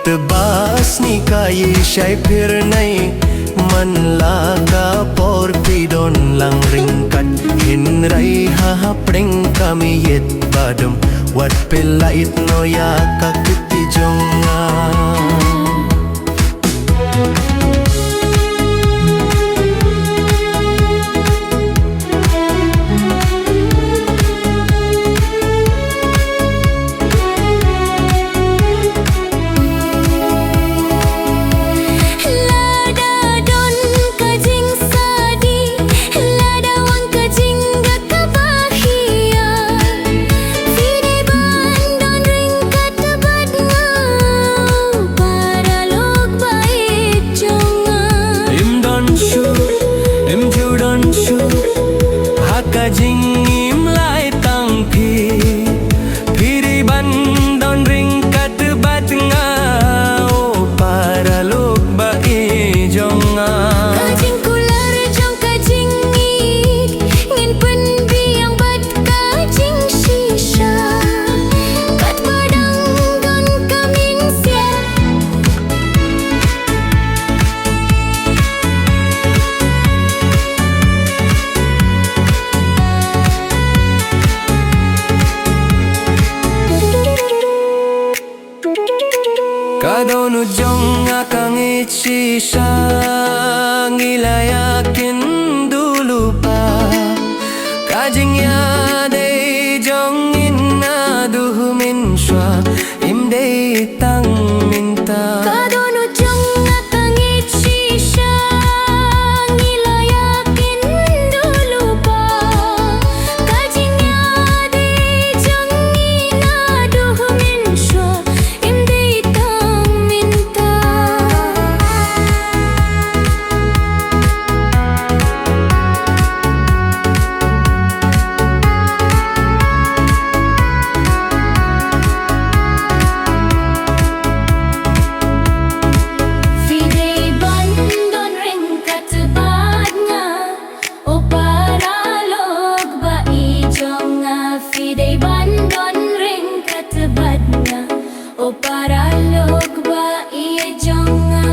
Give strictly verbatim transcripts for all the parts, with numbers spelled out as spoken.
Te ba sni ka i shai pyrnai, man la ka por phi don lang ryngkat, hynrei ha hapdeng ka miet ba dum, wat phi lait noh ïa ka kti jong nga. Lada don ka jingshadi, lada wan ka jingdap kaba hiar, phi dei ban don ryngkat bad nga, paralok ba ïeit jong nga. Im don shuh, im ju don shuh, ha ka jingim lai tang phi. Phi dei ban don ryngkat bad nga, o paralok ba ïeit jong nga. Ka jingkular jong ka jingïeit, ngin pynbiang bad ka jingshisha, katba dang don ka mynsiem. Ka dohnud jong nga ka ngeit shisha, ngi la ïakynduh lypa. Ka jingïadei jong ngi naduh mynshuwa, ym dei tang mynta. Ka dohnud jong nga ka ngeit shisha, ngi la ïakynduh lypa. Ka jingïadei jong ngi naduh mynshuwa, ym dei tang mynta. Phi dei ban don ryngkat bad nga, o paralok ba ïeit jong nga. Phi dei ban don ryngkat bad nga, o paralok ba ïeit jong nga.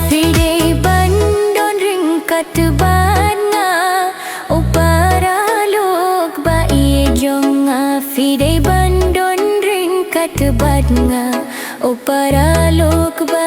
Phi dei ban don ryngkat bad nga, o paralok ba ïeit jong nga. Phi dei ban don ryngkat bad nga, o paralok ba